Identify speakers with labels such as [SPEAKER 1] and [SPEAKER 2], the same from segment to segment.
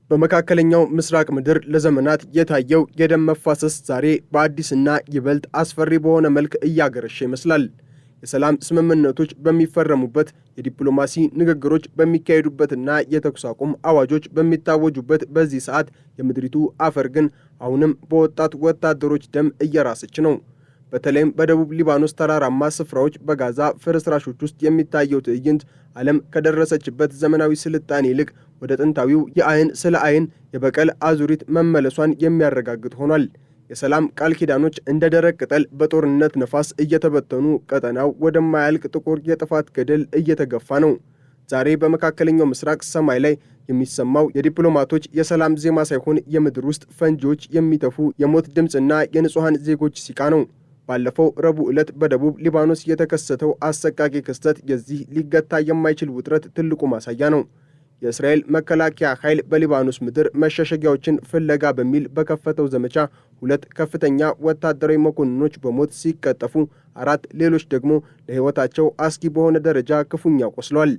[SPEAKER 1] በመካከለኛው ምስራቅ ምድር ለዘመናት የታየው የደም መፋሰስ ዛሬ በአዲስና ይበልጥ አስፈሪ በሆነ መልክ እያገረሸ ይመስላል። የሰላም ስምምነቶች በሚፈረሙበት፣ የዲፕሎማሲ ንግግሮች በሚካሄዱበትና የተኩስ አቁም አዋጆች በሚታወጁበት በዚህ ሰዓት የምድሪቱ አፈር ግን አሁንም በወጣት ወታደሮች ደም እየራሰች ነው። በተለይም በደቡብ ሊባኖስ ተራራማ ስፍራዎች በጋዛ ፍርስራሾች ውስጥ የሚታየው ትዕይንት ዓለም ከደረሰችበት ዘመናዊ ስልጣኔ ይልቅ ወደ ጥንታዊው የአይን ስለ አይን የበቀል አዙሪት መመለሷን የሚያረጋግጥ ሆኗል። የሰላም ቃል ኪዳኖች እንደ ደረቅ ቅጠል በጦርነት ነፋስ እየተበተኑ ቀጠናው ወደማያልቅ ጥቁር የጥፋት ገደል እየተገፋ ነው። ዛሬ በመካከለኛው ምስራቅ ሰማይ ላይ የሚሰማው የዲፕሎማቶች የሰላም ዜማ ሳይሆን የምድር ውስጥ ፈንጂዎች የሚተፉ የሞት ድምፅና የንጹሐን ዜጎች ሲቃ ነው። ባለፈው ረቡዕ ዕለት በደቡብ ሊባኖስ የተከሰተው አሰቃቂ ክስተት የዚህ ሊገታ የማይችል ውጥረት ትልቁ ማሳያ ነው። የእስራኤል መከላከያ ኃይል በሊባኖስ ምድር መሸሸጊያዎችን ፍለጋ በሚል በከፈተው ዘመቻ ሁለት ከፍተኛ ወታደራዊ መኮንኖች በሞት ሲቀጠፉ፣ አራት ሌሎች ደግሞ ለሕይወታቸው አስጊ በሆነ ደረጃ ክፉኛ ቆስለዋል።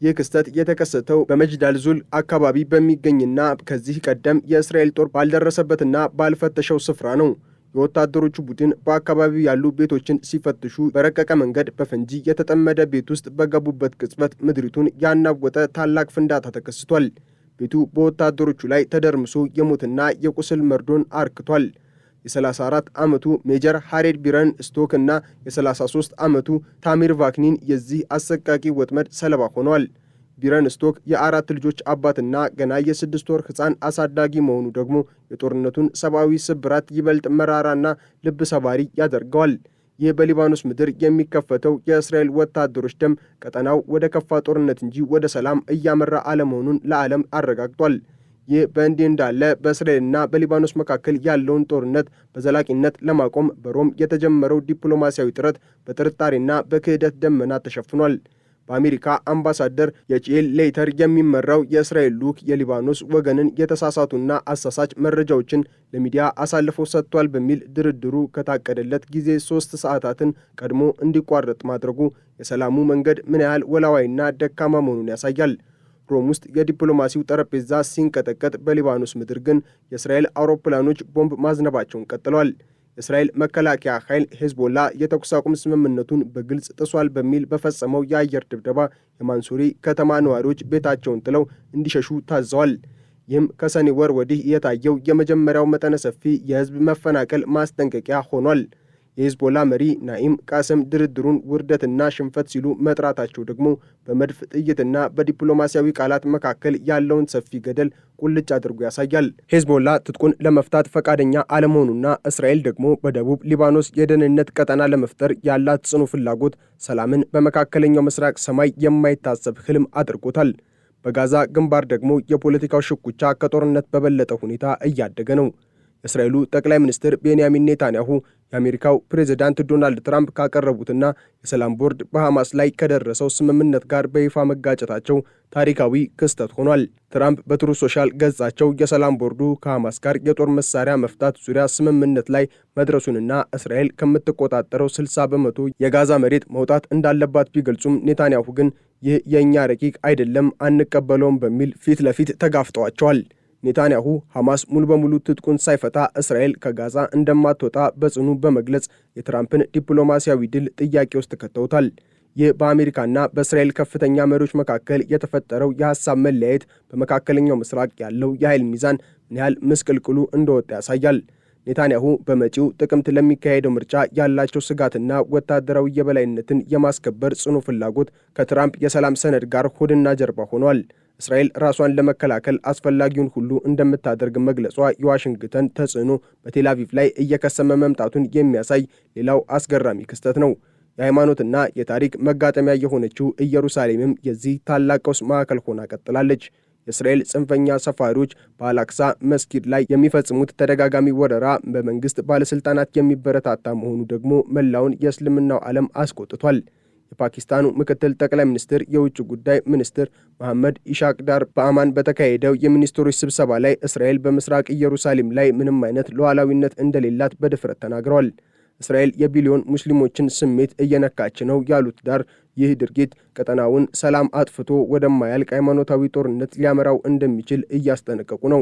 [SPEAKER 1] ይህ ክስተት የተከሰተው በመጅዳል ዙል አካባቢ በሚገኝና ከዚህ ቀደም የእስራኤል ጦር ባልደረሰበትና ባልፈተሸው ስፍራ ነው። የወታደሮቹ ቡድን በአካባቢው ያሉ ቤቶችን ሲፈትሹ በረቀቀ መንገድ በፈንጂ የተጠመደ ቤት ውስጥ በገቡበት ቅጽበት ምድሪቱን ያናወጠ ታላቅ ፍንዳታ ተከስቷል። ቤቱ በወታደሮቹ ላይ ተደርምሶ የሞትና የቁስል መርዶን አርክቷል። የ34 ዓመቱ ሜጀር ሃሬድ ቢረን ስቶክ እና የ33 ዓመቱ ታሚር ቫክኒን የዚህ አሰቃቂ ወጥመድ ሰለባ ሆነዋል። ቢረን ስቶክ የአራት ልጆች አባትና ገና የ6 ወር ሕፃን አሳዳጊ መሆኑ ደግሞ የጦርነቱን ሰብአዊ ስብራት ይበልጥ መራራና ልብ ሰባሪ ያደርገዋል። ይህ በሊባኖስ ምድር የሚከፈተው የእስራኤል ወታደሮች ደም ቀጠናው ወደ ከፋ ጦርነት እንጂ ወደ ሰላም እያመራ አለመሆኑን ለዓለም አረጋግጧል። ይህ በእንዲህ እንዳለ በእስራኤልና በሊባኖስ መካከል ያለውን ጦርነት በዘላቂነት ለማቆም በሮም የተጀመረው ዲፕሎማሲያዊ ጥረት በጥርጣሬና በክህደት ደመና ተሸፍኗል። በአሜሪካ አምባሳደር የቺኤል ሌይተር የሚመራው የእስራኤል ልዑክ የሊባኖስ ወገንን የተሳሳቱና አሳሳች መረጃዎችን ለሚዲያ አሳልፎ ሰጥቷል በሚል ድርድሩ ከታቀደለት ጊዜ 3 ሰዓታትን ቀድሞ እንዲቋረጥ ማድረጉ የሰላሙ መንገድ ምን ያህል ወላዋይና ደካማ መሆኑን ያሳያል። ሮም ውስጥ የዲፕሎማሲው ጠረጴዛ ሲንቀጠቀጥ፣ በሊባኖስ ምድር ግን የእስራኤል አውሮፕላኖች ቦምብ ማዝነባቸውን ቀጥለዋል። የእስራኤል መከላከያ ኃይል ሄዝቦላ የተኩስ አቁም ስምምነቱን በግልጽ ጥሷል በሚል በፈጸመው የአየር ድብደባ የማንሱሪ ከተማ ነዋሪዎች ቤታቸውን ጥለው እንዲሸሹ ታዘዋል። ይህም ከሰኔ ወር ወዲህ የታየው የመጀመሪያው መጠነ ሰፊ የህዝብ መፈናቀል ማስጠንቀቂያ ሆኗል። የሂዝቦላ መሪ ናኢም ቃስም ድርድሩን ውርደትና ሽንፈት ሲሉ መጥራታቸው ደግሞ በመድፍ ጥይትና በዲፕሎማሲያዊ ቃላት መካከል ያለውን ሰፊ ገደል ቁልጭ አድርጎ ያሳያል። ሄዝቦላ ትጥቁን ለመፍታት ፈቃደኛ አለመሆኑና እስራኤል ደግሞ በደቡብ ሊባኖስ የደህንነት ቀጠና ለመፍጠር ያላት ጽኑ ፍላጎት ሰላምን በመካከለኛው ምስራቅ ሰማይ የማይታሰብ ህልም አድርጎታል። በጋዛ ግንባር ደግሞ የፖለቲካው ሽኩቻ ከጦርነት በበለጠ ሁኔታ እያደገ ነው። የእስራኤሉ ጠቅላይ ሚኒስትር ቤንያሚን ኔታንያሁ የአሜሪካው ፕሬዚዳንት ዶናልድ ትራምፕ ካቀረቡትና የሰላም ቦርድ በሐማስ ላይ ከደረሰው ስምምነት ጋር በይፋ መጋጨታቸው ታሪካዊ ክስተት ሆኗል። ትራምፕ በትሩ ሶሻል ገጻቸው የሰላም ቦርዱ ከሐማስ ጋር የጦር መሳሪያ መፍታት ዙሪያ ስምምነት ላይ መድረሱንና እስራኤል ከምትቆጣጠረው 60% የጋዛ መሬት መውጣት እንዳለባት ቢገልጹም፣ ኔታንያሁ ግን ይህ የእኛ ረቂቅ አይደለም፣ አንቀበለውም በሚል ፊት ለፊት ተጋፍጠዋቸዋል። ኔታንያሁ ሐማስ ሙሉ በሙሉ ትጥቁን ሳይፈታ እስራኤል ከጋዛ እንደማትወጣ በጽኑ በመግለጽ የትራምፕን ዲፕሎማሲያዊ ድል ጥያቄ ውስጥ ከተውታል። ይህ በአሜሪካና በእስራኤል ከፍተኛ መሪዎች መካከል የተፈጠረው የሐሳብ መለያየት በመካከለኛው ምስራቅ ያለው የኃይል ሚዛን ምን ያህል ምስቅልቅሉ እንደወጣ ያሳያል። ኔታንያሁ በመጪው ጥቅምት ለሚካሄደው ምርጫ ያላቸው ስጋትና ወታደራዊ የበላይነትን የማስከበር ጽኑ ፍላጎት ከትራምፕ የሰላም ሰነድ ጋር ሆድና ጀርባ ሆኗል። እስራኤል ራሷን ለመከላከል አስፈላጊውን ሁሉ እንደምታደርግ መግለጿ የዋሽንግተን ተጽዕኖ በቴልአቪቭ ላይ እየከሰመ መምጣቱን የሚያሳይ ሌላው አስገራሚ ክስተት ነው። የሃይማኖትና የታሪክ መጋጠሚያ የሆነችው ኢየሩሳሌምም የዚህ ታላቅ ቀውስ ማዕከል ሆና ቀጥላለች። የእስራኤል ጽንፈኛ ሰፋሪዎች በአል-አቅሳ መስጊድ ላይ የሚፈጽሙት ተደጋጋሚ ወረራ በመንግስት ባለሥልጣናት የሚበረታታ መሆኑ ደግሞ መላውን የእስልምናው ዓለም አስቆጥቷል። የፓኪስታኑ ምክትል ጠቅላይ ሚኒስትር የውጭ ጉዳይ ሚኒስትር መሐመድ ኢሻቅ ዳር በአማን በተካሄደው የሚኒስትሮች ስብሰባ ላይ እስራኤል በምስራቅ ኢየሩሳሌም ላይ ምንም አይነት ሉዓላዊነት እንደሌላት በድፍረት ተናግረዋል። እስራኤል የቢሊዮን ሙስሊሞችን ስሜት እየነካች ነው ያሉት ዳር፣ ይህ ድርጊት ቀጠናውን ሰላም አጥፍቶ ወደማያልቅ ሃይማኖታዊ ጦርነት ሊያመራው እንደሚችል እያስጠነቀቁ ነው።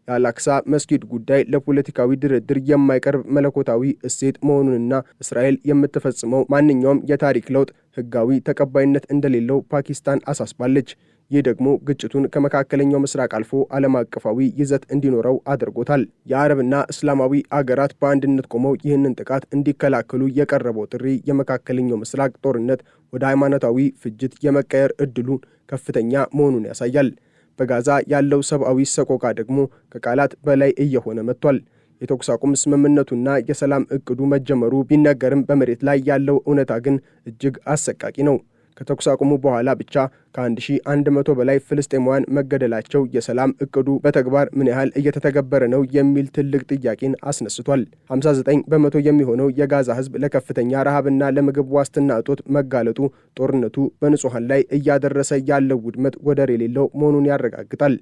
[SPEAKER 1] የአል-አቅሳ መስጊድ ጉዳይ ለፖለቲካዊ ድርድር የማይቀርብ መለኮታዊ እሴት መሆኑንና እስራኤል የምትፈጽመው ማንኛውም የታሪክ ለውጥ ሕጋዊ ተቀባይነት እንደሌለው ፓኪስታን አሳስባለች። ይህ ደግሞ ግጭቱን ከመካከለኛው ምስራቅ አልፎ ዓለም አቀፋዊ ይዘት እንዲኖረው አድርጎታል። የአረብና እስላማዊ አገራት በአንድነት ቆመው ይህንን ጥቃት እንዲከላከሉ የቀረበው ጥሪ የመካከለኛው ምስራቅ ጦርነት ወደ ሃይማኖታዊ ፍጅት የመቀየር እድሉ ከፍተኛ መሆኑን ያሳያል። በጋዛ ያለው ሰብአዊ ሰቆቃ ደግሞ ከቃላት በላይ እየሆነ መጥቷል። የተኩስ አቁም ስምምነቱና የሰላም እቅዱ መጀመሩ ቢነገርም በመሬት ላይ ያለው እውነታ ግን እጅግ አሰቃቂ ነው። ከተኩስ አቁሙ በኋላ ብቻ ከ1100 በላይ ፍልስጤማውያን መገደላቸው የሰላም እቅዱ በተግባር ምን ያህል እየተተገበረ ነው የሚል ትልቅ ጥያቄን አስነስቷል። 59% የሚሆነው የጋዛ ሕዝብ ለከፍተኛ ረሃብና ለምግብ ዋስትና እጦት መጋለጡ ጦርነቱ በንጹሐን ላይ እያደረሰ ያለው ውድመት ወደር የሌለው መሆኑን ያረጋግጣል።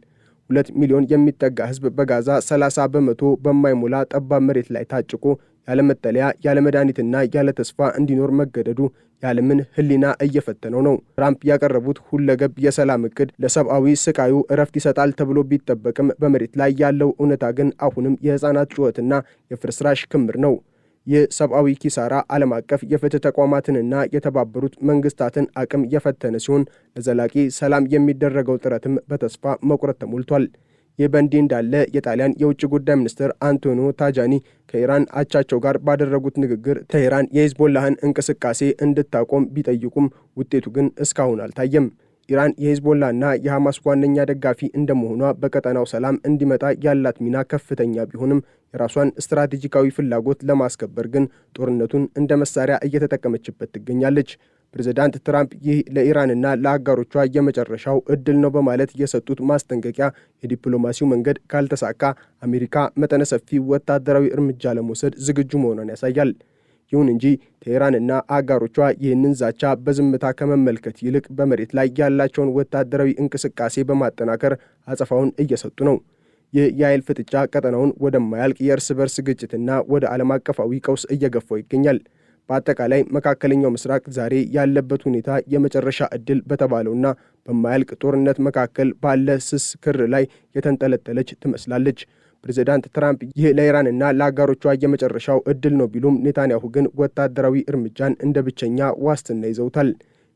[SPEAKER 1] 2 ሚሊዮን የሚጠጋ ሕዝብ በጋዛ 30% በማይሞላ ጠባብ መሬት ላይ ታጭቆ ያለ መጠለያ፣ ያለ መድኃኒትና ያለ ተስፋ እንዲኖር መገደዱ የዓለምን ሕሊና እየፈተነው ነው። ትራምፕ ያቀረቡት ሁለገብ የሰላም እቅድ ለሰብአዊ ስቃዩ እረፍት ይሰጣል ተብሎ ቢጠበቅም በመሬት ላይ ያለው እውነታ ግን አሁንም የሕፃናት ጩኸትና የፍርስራሽ ክምር ነው። ይህ ሰብአዊ ኪሳራ ዓለም አቀፍ የፍትህ ተቋማትንና የተባበሩት መንግስታትን አቅም የፈተነ ሲሆን ለዘላቂ ሰላም የሚደረገው ጥረትም በተስፋ መቁረጥ ተሞልቷል። ይህ በእንዲህ እንዳለ የጣሊያን የውጭ ጉዳይ ሚኒስትር አንቶኒዮ ታጃኒ ከኢራን አቻቸው ጋር ባደረጉት ንግግር ቴሄራን የሂዝቦላህን እንቅስቃሴ እንድታቆም ቢጠይቁም ውጤቱ ግን እስካሁን አልታየም። ኢራን የሂዝቦላና የሐማስ ዋነኛ ደጋፊ እንደመሆኗ በቀጠናው ሰላም እንዲመጣ ያላት ሚና ከፍተኛ ቢሆንም የራሷን ስትራቴጂካዊ ፍላጎት ለማስከበር ግን ጦርነቱን እንደ መሳሪያ እየተጠቀመችበት ትገኛለች። ፕሬዚዳንት ትራምፕ ይህ ለኢራንና ለአጋሮቿ የመጨረሻው እድል ነው በማለት የሰጡት ማስጠንቀቂያ የዲፕሎማሲው መንገድ ካልተሳካ አሜሪካ መጠነ ሰፊ ወታደራዊ እርምጃ ለመውሰድ ዝግጁ መሆኗን ያሳያል። ይሁን እንጂ ቴሄራንና አጋሮቿ ይህንን ዛቻ በዝምታ ከመመልከት ይልቅ በመሬት ላይ ያላቸውን ወታደራዊ እንቅስቃሴ በማጠናከር አጸፋውን እየሰጡ ነው። ይህ የኃይል ፍጥጫ ቀጠናውን ወደማያልቅ የእርስ በርስ ግጭትና ወደ ዓለም አቀፋዊ ቀውስ እየገፋው ይገኛል። በአጠቃላይ መካከለኛው ምስራቅ ዛሬ ያለበት ሁኔታ የመጨረሻ ዕድል በተባለውና በማያልቅ ጦርነት መካከል ባለ ስስ ክር ላይ የተንጠለጠለች ትመስላለች። ፕሬዚዳንት ትራምፕ ይህ ለኢራንና ለአጋሮቿ የመጨረሻው ዕድል ነው ቢሉም ኔታንያሁ ግን ወታደራዊ እርምጃን እንደ ብቸኛ ዋስትና ይዘውታል።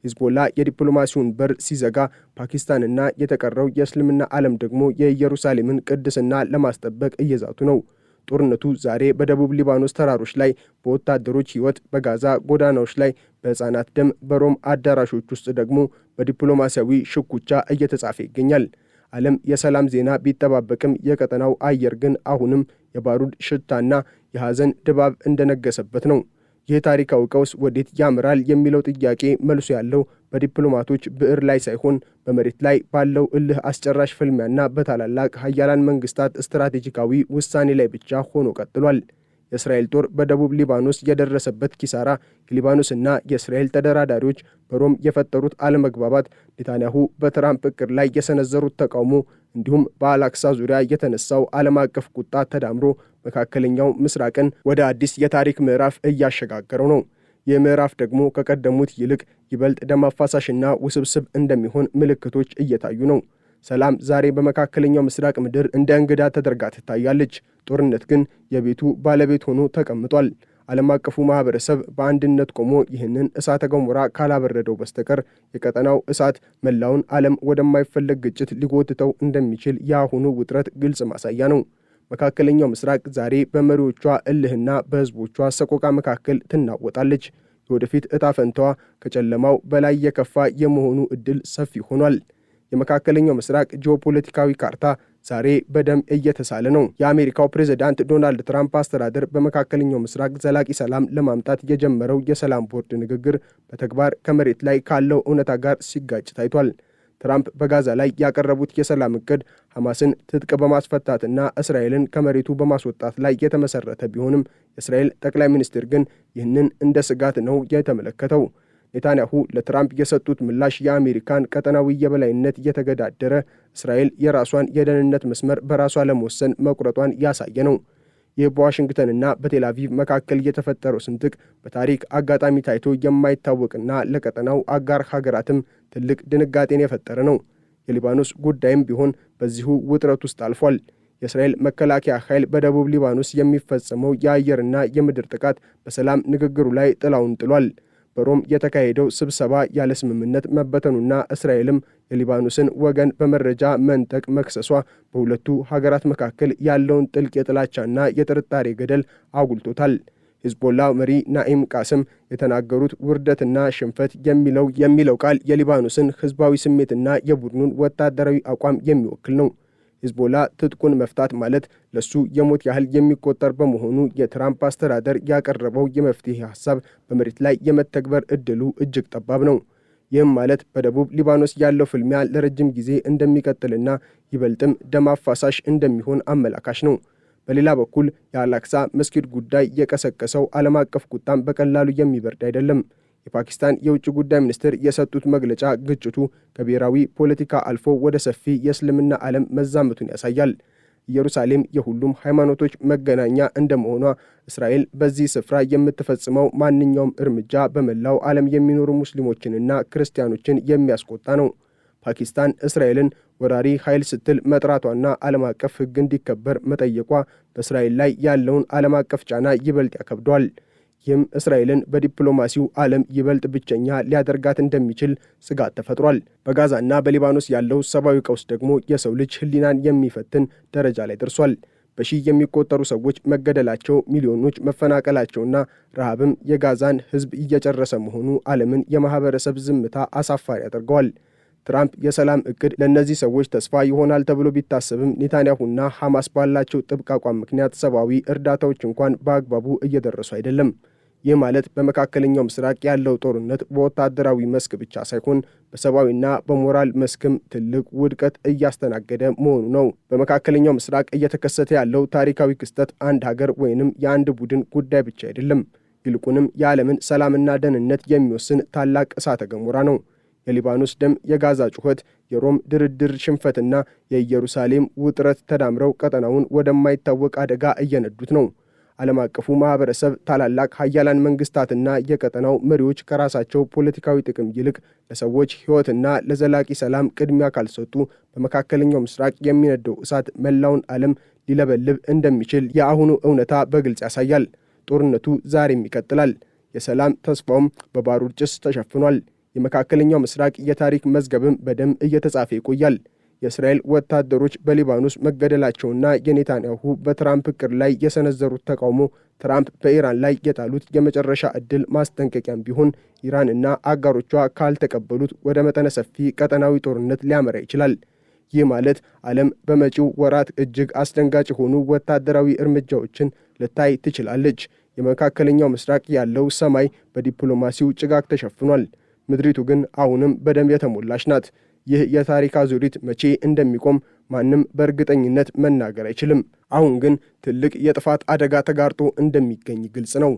[SPEAKER 1] ሂዝቦላ የዲፕሎማሲውን በር ሲዘጋ፣ ፓኪስታንና የተቀረው የእስልምና ዓለም ደግሞ የኢየሩሳሌምን ቅድስና ለማስጠበቅ እየዛቱ ነው። ጦርነቱ ዛሬ በደቡብ ሊባኖስ ተራሮች ላይ በወታደሮች ሕይወት፣ በጋዛ ጎዳናዎች ላይ በሕፃናት ደም፣ በሮም አዳራሾች ውስጥ ደግሞ በዲፕሎማሲያዊ ሽኩቻ እየተጻፈ ይገኛል። ዓለም የሰላም ዜና ቢጠባበቅም የቀጠናው አየር ግን አሁንም የባሩድ ሽታና የሐዘን ድባብ እንደነገሰበት ነው። ይህ ታሪካዊ ቀውስ ወዴት ያምራል የሚለው ጥያቄ መልሶ ያለው በዲፕሎማቶች ብዕር ላይ ሳይሆን በመሬት ላይ ባለው እልህ አስጨራሽ ፍልሚያና በታላላቅ ሀያላን መንግስታት ስትራቴጂካዊ ውሳኔ ላይ ብቻ ሆኖ ቀጥሏል። የእስራኤል ጦር በደቡብ ሊባኖስ የደረሰበት ኪሳራ፣ የሊባኖስና የእስራኤል ተደራዳሪዎች በሮም የፈጠሩት አለመግባባት፣ ኔታንያሁ በትራምፕ እቅድ ላይ የሰነዘሩት ተቃውሞ እንዲሁም በአላክሳ ዙሪያ የተነሳው ዓለም አቀፍ ቁጣ ተዳምሮ መካከለኛው ምስራቅን ወደ አዲስ የታሪክ ምዕራፍ እያሸጋገረው ነው። ይህ ምዕራፍ ደግሞ ከቀደሙት ይልቅ ይበልጥ ደም አፋሳሽና ውስብስብ እንደሚሆን ምልክቶች እየታዩ ነው። ሰላም ዛሬ በመካከለኛው ምስራቅ ምድር እንደ እንግዳ ተደርጋ ትታያለች። ጦርነት ግን የቤቱ ባለቤት ሆኖ ተቀምጧል። ዓለም አቀፉ ማህበረሰብ በአንድነት ቆሞ ይህንን እሳተ ገሞራ ካላበረደው በስተቀር የቀጠናው እሳት መላውን ዓለም ወደማይፈለግ ግጭት ሊጎትተው እንደሚችል የአሁኑ ውጥረት ግልጽ ማሳያ ነው። መካከለኛው ምስራቅ ዛሬ በመሪዎቿ እልህና በህዝቦቿ ሰቆቃ መካከል ትናወጣለች። የወደፊት እጣ ፈንታዋ ከጨለማው በላይ የከፋ የመሆኑ ዕድል ሰፊ ሆኗል። የመካከለኛው ምስራቅ ጂኦፖለቲካዊ ካርታ ዛሬ በደም እየተሳለ ነው። የአሜሪካው ፕሬዝዳንት ዶናልድ ትራምፕ አስተዳደር በመካከለኛው ምስራቅ ዘላቂ ሰላም ለማምጣት የጀመረው የሰላም ቦርድ ንግግር በተግባር ከመሬት ላይ ካለው እውነታ ጋር ሲጋጭ ታይቷል። ትራምፕ በጋዛ ላይ ያቀረቡት የሰላም እቅድ ሐማስን ትጥቅ በማስፈታትና እስራኤልን ከመሬቱ በማስወጣት ላይ የተመሰረተ ቢሆንም የእስራኤል ጠቅላይ ሚኒስትር ግን ይህንን እንደ ስጋት ነው የተመለከተው። ኔታንያሁ ለትራምፕ የሰጡት ምላሽ የአሜሪካን ቀጠናዊ የበላይነት የተገዳደረ፣ እስራኤል የራሷን የደህንነት መስመር በራሷ ለመወሰን መቁረጧን ያሳየ ነው። ይህ በዋሽንግተንና በቴልአቪቭ መካከል የተፈጠረው ስንጥቅ በታሪክ አጋጣሚ ታይቶ የማይታወቅና ለቀጠናው አጋር ሀገራትም ትልቅ ድንጋጤን የፈጠረ ነው። የሊባኖስ ጉዳይም ቢሆን በዚሁ ውጥረት ውስጥ አልፏል። የእስራኤል መከላከያ ኃይል በደቡብ ሊባኖስ የሚፈጸመው የአየርና የምድር ጥቃት በሰላም ንግግሩ ላይ ጥላውን ጥሏል። በሮም የተካሄደው ስብሰባ ያለ ስምምነት መበተኑና እስራኤልም የሊባኖስን ወገን በመረጃ መንጠቅ መክሰሷ በሁለቱ ሀገራት መካከል ያለውን ጥልቅ የጥላቻና የጥርጣሬ ገደል አጉልቶታል። ሂዝቦላ መሪ ናኢም ቃስም የተናገሩት ውርደትና ሽንፈት የሚለው ቃል የሊባኖስን ሕዝባዊ ስሜትና የቡድኑን ወታደራዊ አቋም የሚወክል ነው። ሂዝቦላ ትጥቁን መፍታት ማለት ለሱ የሞት ያህል የሚቆጠር በመሆኑ የትራምፕ አስተዳደር ያቀረበው የመፍትሄ ሀሳብ በመሬት ላይ የመተግበር እድሉ እጅግ ጠባብ ነው። ይህም ማለት በደቡብ ሊባኖስ ያለው ፍልሚያ ለረጅም ጊዜ እንደሚቀጥልና ይበልጥም ደም አፋሳሽ እንደሚሆን አመላካች ነው። በሌላ በኩል የአል-አቅሳ መስጊድ ጉዳይ የቀሰቀሰው ዓለም አቀፍ ቁጣም በቀላሉ የሚበርድ አይደለም። የፓኪስታን የውጭ ጉዳይ ሚኒስትር የሰጡት መግለጫ ግጭቱ ከብሔራዊ ፖለቲካ አልፎ ወደ ሰፊ የእስልምና ዓለም መዛመቱን ያሳያል። ኢየሩሳሌም የሁሉም ሃይማኖቶች መገናኛ እንደመሆኗ እስራኤል በዚህ ስፍራ የምትፈጽመው ማንኛውም እርምጃ በመላው ዓለም የሚኖሩ ሙስሊሞችንና ክርስቲያኖችን የሚያስቆጣ ነው። ፓኪስታን እስራኤልን ወራሪ ኃይል ስትል መጥራቷና ዓለም አቀፍ ሕግ እንዲከበር መጠየቋ በእስራኤል ላይ ያለውን ዓለም አቀፍ ጫና ይበልጥ ያከብደዋል። ይህም እስራኤልን በዲፕሎማሲው ዓለም ይበልጥ ብቸኛ ሊያደርጋት እንደሚችል ስጋት ተፈጥሯል። በጋዛና በሊባኖስ ያለው ሰብአዊ ቀውስ ደግሞ የሰው ልጅ ሕሊናን የሚፈትን ደረጃ ላይ ደርሷል። በሺህ የሚቆጠሩ ሰዎች መገደላቸው፣ ሚሊዮኖች መፈናቀላቸውና ረሃብም የጋዛን ሕዝብ እየጨረሰ መሆኑ ዓለምን የማህበረሰብ ዝምታ አሳፋሪ ያደርገዋል። ትራምፕ የሰላም እቅድ ለእነዚህ ሰዎች ተስፋ ይሆናል ተብሎ ቢታሰብም ኔታንያሁና ሐማስ ባላቸው ጥብቅ አቋም ምክንያት ሰብአዊ እርዳታዎች እንኳን በአግባቡ እየደረሱ አይደለም። ይህ ማለት በመካከለኛው ምስራቅ ያለው ጦርነት በወታደራዊ መስክ ብቻ ሳይሆን በሰብአዊና በሞራል መስክም ትልቅ ውድቀት እያስተናገደ መሆኑ ነው። በመካከለኛው ምስራቅ እየተከሰተ ያለው ታሪካዊ ክስተት አንድ ሀገር ወይንም የአንድ ቡድን ጉዳይ ብቻ አይደለም። ይልቁንም የዓለምን ሰላምና ደህንነት የሚወስን ታላቅ እሳተ ገሞራ ነው። የሊባኖስ ደም፣ የጋዛ ጩኸት፣ የሮም ድርድር ሽንፈትና የኢየሩሳሌም ውጥረት ተዳምረው ቀጠናውን ወደማይታወቅ አደጋ እየነዱት ነው። ዓለም አቀፉ ማህበረሰብ፣ ታላላቅ ሀያላን መንግስታትና የቀጠናው መሪዎች ከራሳቸው ፖለቲካዊ ጥቅም ይልቅ ለሰዎች ሕይወትና ለዘላቂ ሰላም ቅድሚያ ካልሰጡ በመካከለኛው ምስራቅ የሚነደው እሳት መላውን ዓለም ሊለበልብ እንደሚችል የአሁኑ እውነታ በግልጽ ያሳያል። ጦርነቱ ዛሬም ይቀጥላል። የሰላም ተስፋውም በባሩድ ጭስ ተሸፍኗል። የመካከለኛው ምስራቅ የታሪክ መዝገብም በደም እየተጻፈ ይቆያል። የእስራኤል ወታደሮች በሊባኖስ መገደላቸውና የኔታንያሁ በትራምፕ እቅድ ላይ የሰነዘሩት ተቃውሞ ትራምፕ በኢራን ላይ የጣሉት የመጨረሻ ዕድል ማስጠንቀቂያም ቢሆን ኢራን እና አጋሮቿ ካልተቀበሉት ወደ መጠነ ሰፊ ቀጠናዊ ጦርነት ሊያመራ ይችላል። ይህ ማለት ዓለም በመጪው ወራት እጅግ አስደንጋጭ የሆኑ ወታደራዊ እርምጃዎችን ልታይ ትችላለች። የመካከለኛው ምስራቅ ያለው ሰማይ በዲፕሎማሲው ጭጋግ ተሸፍኗል። ምድሪቱ ግን አሁንም በደም የተሞላች ናት። ይህ የታሪክ አዙሪት መቼ እንደሚቆም ማንም በእርግጠኝነት መናገር አይችልም። አሁን ግን ትልቅ የጥፋት አደጋ ተጋርጦ እንደሚገኝ ግልጽ ነው።